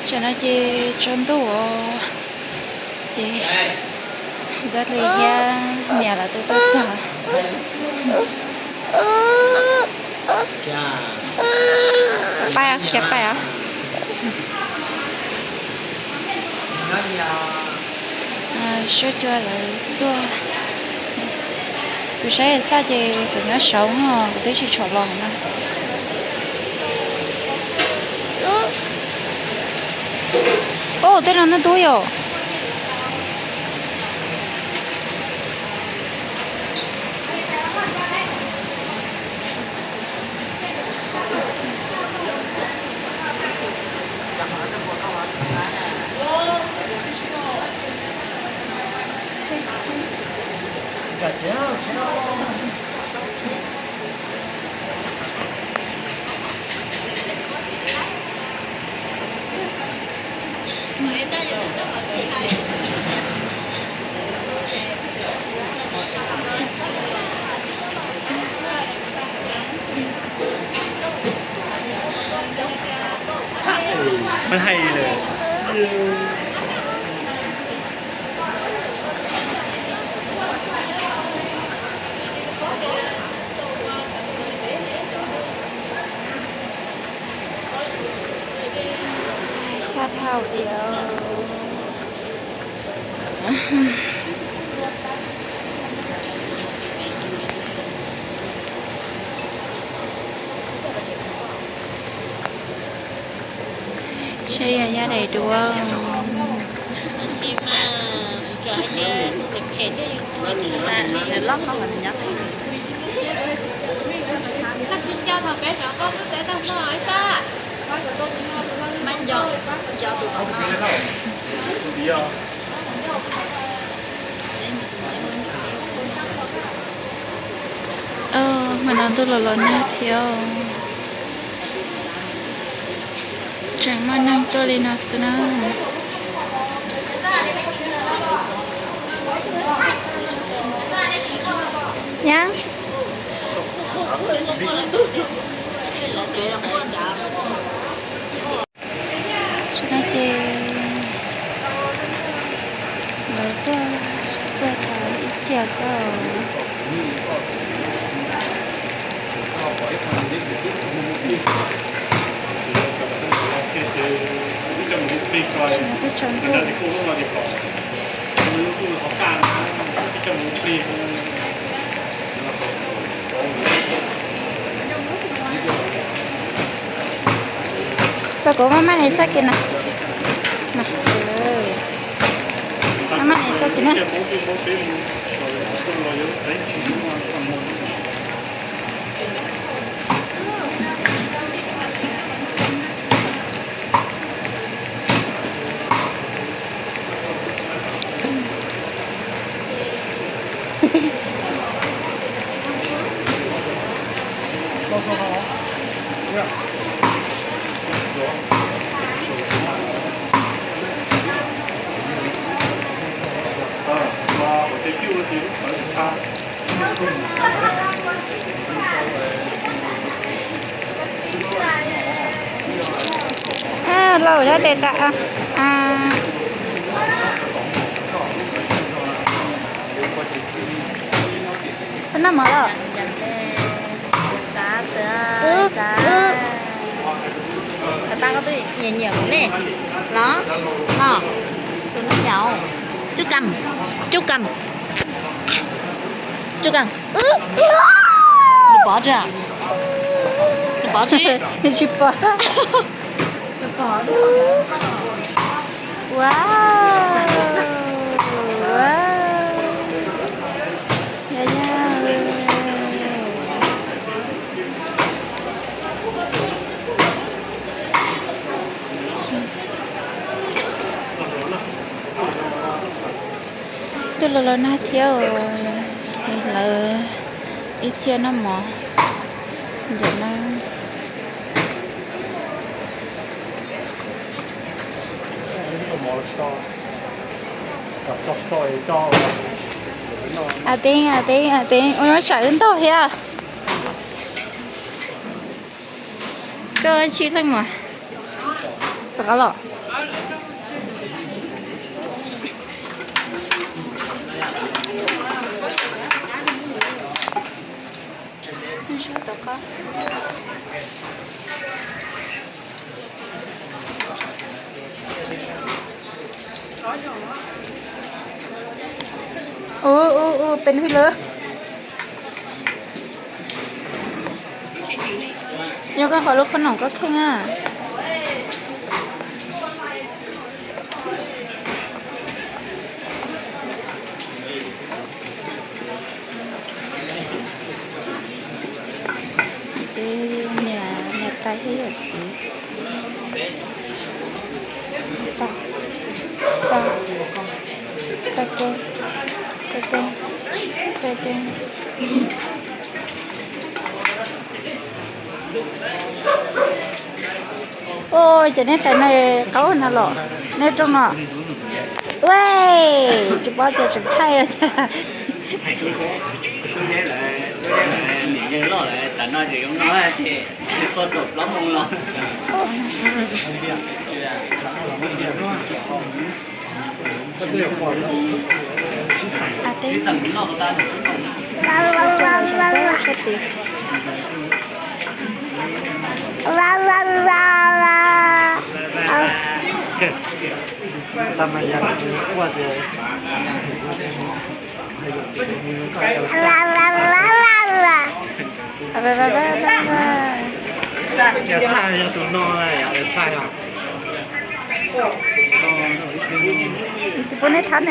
Tam no ces tsaus ntuj os, ces Dab Li thiab niam lawv twb tuaj txog. Paib, khiav paib os. Suab cua lawv tuaj. Kuv saib xaj ces kuv nyob saud no, kuv twb tsis tshua los no. Ub, tej no ntub ntub yom. Sab dhau tiag. Saib yog yaj daim duab. Hmo no ntuj los los nag thiab. Tseem muaj neeg tuaj li no xwb na. Nyob. Tam no ces lawv tuaj txog tau ib txhia tau. Twb tsaus ntuj. Pas kuv maj maj nis xab kiv na. Maj maj nis xab kiv na. Lauj, yog tes tas. Koj noj mov lawm? Xav, xav, xav. Koj tab koj twb nyiam nyiam kuv ne. Los, los, tus no nyaum. Cub kam, cub kam, cub kam. Nws pov tsi? Nws pov tsi? Tsis pov. Ua, ua, ya ya. Twb los los nag thiab, lawv ib txhia noj mov ntawm no. Ateeb, ateeb, ateeb, ua nyob tsam wb ntog thiab. Koj tsis leej mas rov qab los. Tau qab. Ua ua ua, peb hwj lawm. Nyob koj qhov lub qhob noom koj kheej a. Ces niam, niam tais thiab yawm txiv. Tais, tais, tais ke, tais ke, tais ke. Ua cas neb tais no qaub no los, neb rooj no. Ua, tsis paub tias tseem thaij. Tsis pub neb thab na.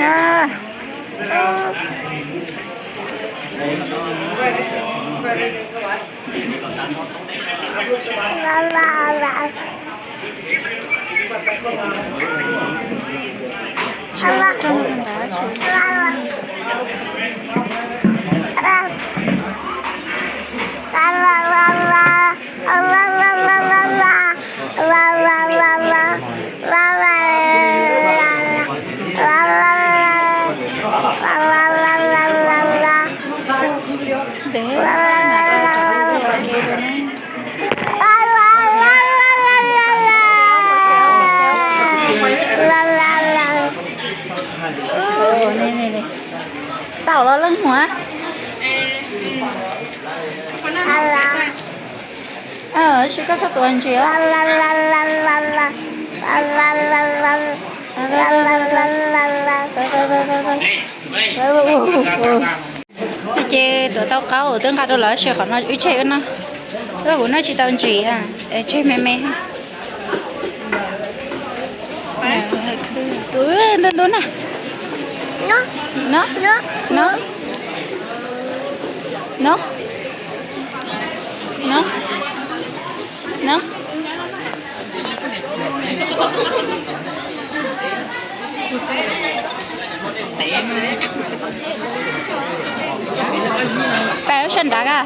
Ntev. Tau los leej muam. Tab sis koj txhob tuav ntsis. Ces tuav tau qaub twb nqa rau lawv tab sis qhov no wb tseg wb noj. Wb kuv noj tsis tau ntsis, tseg me me. Ntu ntu na. No, no, no, no, no. Peb sab nrad a.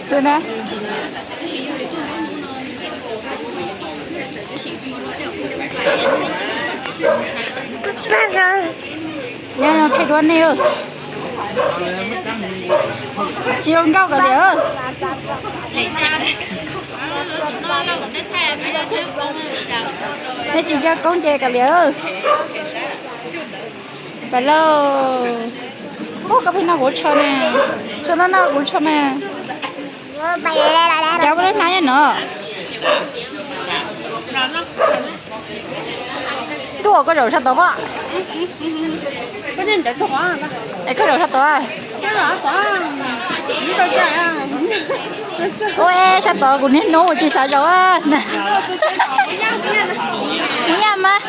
Tus na. Nyob nyob thaij duab nej. Tsis zoo nkauj kav liam. Nej tsis nco koob ces kav liam. Pais lauj. Ub, koj pheej noj kuv tsho ne. Tsho noj noj kuv tsho mas. Cov ua lub hnab nyob no. Tuaj koj zaum sab tod pob. Es koj zaum sab tod. Ua sab tod kuv niaj hnub tsis xav zaum. Mus yaj mas.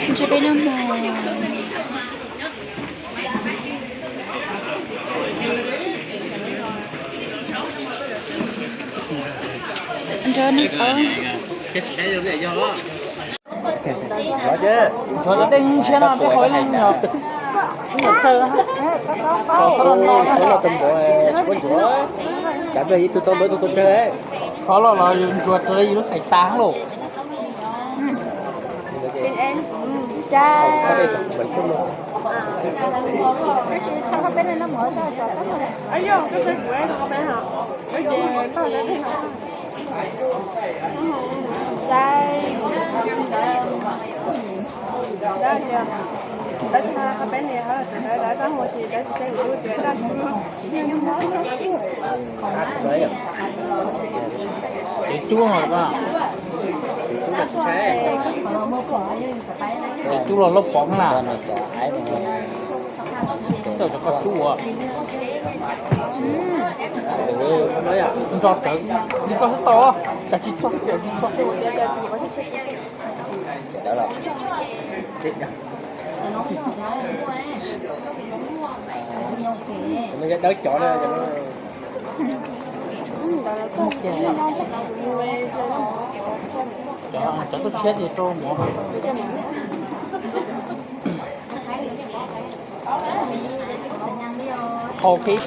Ntshe peb noj hmo. Ntsuag dej ntshiab no peb qhov ib leeg yog ntsuag raws, qhov los los yus ntsuag raws li yus lub xeem tas lauj. Cub, cub los loj pov na. Tau cov koj cub ua. Nrog rawv li koj xwb tau, cas tsis txhua, cas tsis txhua. Cov tuaj tshiab ces rau mov. Hau pib.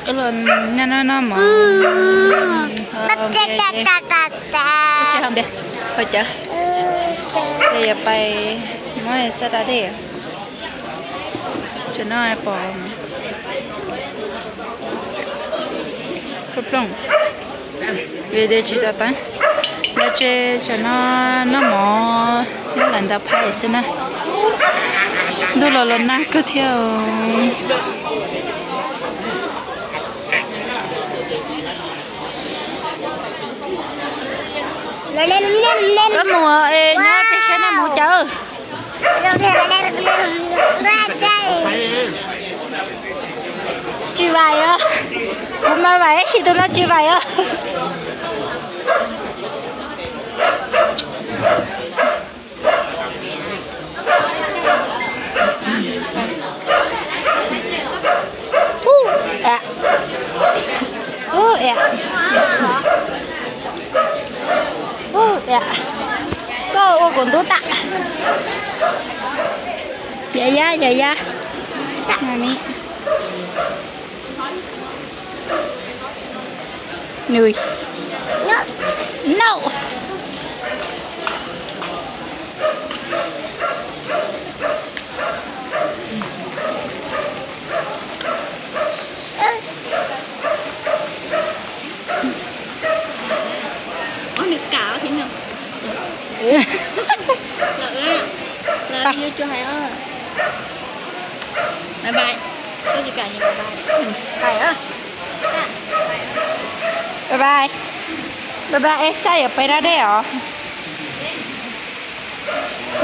Los noj noj mov. Hau cawv. Ces yuav pais muab xab da dej. Tseem no pom plooj plooj, vim tias tsis tau teeb. Nyob tsev tseem no noj mov nyob lawv ntawd phaib xwb na. Ntuj los los nag kawg thiab. Wb mus es nyob peb saib noj mov cawv. Tsis vaim os, kuv mas vaim ib si tus no tsis vaim os. Koj ua kuv ntub tas. Yog yab, yog yab. Nws. No. Ua nws kam thiab no. Lawv, lawv yuav cuag hais os. Bye bye. Koj tsis kam ces bye bye. Hais os. Bye bye. Bye bye, es xaj yuav pais da dej os.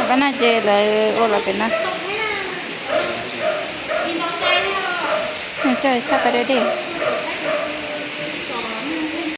Pab no ces lawv ua los pem no. Xaj pais da dej.